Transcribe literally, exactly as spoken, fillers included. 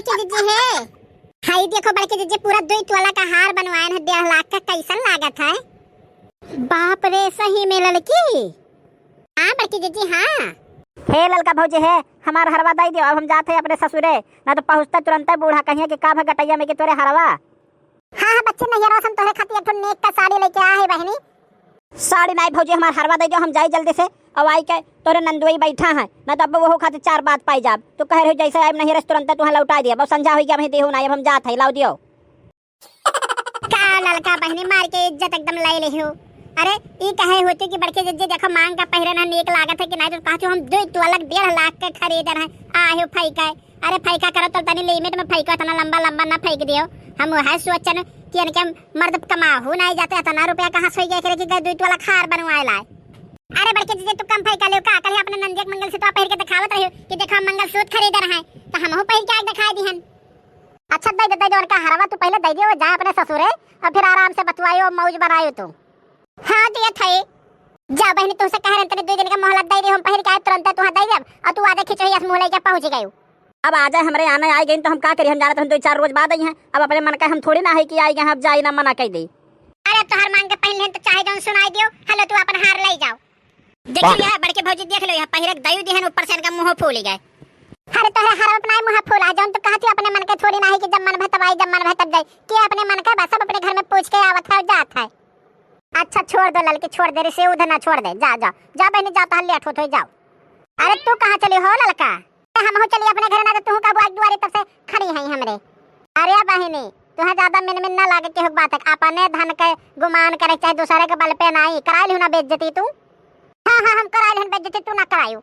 बड़की जीजी हे। हाय देखो बड़की जीजी, पूरा दुई तोला का हार बनवाएन है डेढ़ लाख का, कैसन लागत है? बाप रे, सही में ललकी? हाँ बड़की जीजी, हाँ। हे ललका भौजी हे, हमार हरवा दइ दियो, अब हम जात है अपने ससुरे, ना तो पहुँचते तुरंते बूढ़ा कहिए कि का भा गटैया में कि तोरे हरवा। हाँ, हाँ, बच्चे, नैहरवा से हम तोहरे खातिर एक ठो नेक का साड़ी लेके आए हैं बहिनी। साड़ी नाई भौजी, हमार हरवा दइ दियो, हम जाई जल्दी से। अब आई के तोरे नंदुई बैठा है, ना तो अब वहू खातिर चार बात पाई जाब। तू कह रही हो जैसे आइब नैहर से तुरंते तुहाँ लौटाई दिया। अब संझा होई गया, अभी देहू नाई, अब हम जात है, लाओ दियो। का ललका बहिनी, मार के इज्जत एकदम ले लेहू। अरे, ई कहे होती कि बड़की जीजी देखो मांग का पहिरन है, नेक लागत है कि नाई, तो कहती हम दुई तोला डेढ़ लाख के खरीदन है, आयो फैका। अरे फैका करो तो तनी limit में फैको, इतना लंबा लंबा ना फैक दियो। हम वह सोचन कि इनके मर्द कमाहू नाई जाते, इतना रुपया कहाँ से होई गया कि दुई तोला हार बनवाए लाए। अरे बड़की जीजी तू कम फैका लियो का, कल ही अपने नंदिया के मंगलसूत्र पहिर के दिखावत रही कि देखो हम मंगलसूत्र खरीदन है, तो हमहू पहिर के आके दिखाई दिहन। अच्छा दे दे, दे दे, उनका हरवा तू पहले दे दियो, वो जाए अपने ससुरे और फिर आराम से बतुआयो, मौज बनायो तू। हाँ दिया था। जा बहिनी, तुमसे कह रहे तनी दुई दिन का मोहलत दे दियो, हम पहिर के आए तुरंते तुहाँ दे देब, और तू आजे खिचड़ी अस मुँह लेके पहुँच गयू। अब आ जाए हमरे आने आई गई तो हम का करी, हम जाना तो हम दुई चार रोज बाद आई हैं। अब अपने मन का हम थोड़ी ना है कि आई गए अब जाई ना मना कह दे। अरे तोहर मांग के पहले तो चाहे जौन सुनाई दियो, हेलो तू अपन हार ले जाओ। देखियो यह बड़के भौजी, देख लो, यह पहिरक दयू दिहन, ऊपर से इनका मुँह फूल गए। अरे तोहरे हरवा अपना मुँह फूला, जौन तू कहती अपने मन के थोड़ी ना है कि जब मन भय तब आई, जब मन भय तब जाई। के अपने मन के बस सब अपने घर में पूछ के आवत है और जात है। अच्छा छोड़ दो ललकी, छोड़ दे, रिसे उधर ना छोड़ दे, जा जा जा बहिनी, जा तोहर लेट होत होई, जाओ। अरे तू कहाँ चली हो ललका? हमहू चली अपने घर ना, तो तू का बुआ के दुआरे तब से खड़ी है हमरे। अरे बहिनी, तुहे ज्यादा मिनमिन ना लागे के हो बात है, अपने धन के गुमान करे चाहे दूसरे के बल पे नाई, कराई लिहू ना बेइज्जती तू। हाँ हाँ, हम कराई लिहन बेइज्जती, तू ना करायू।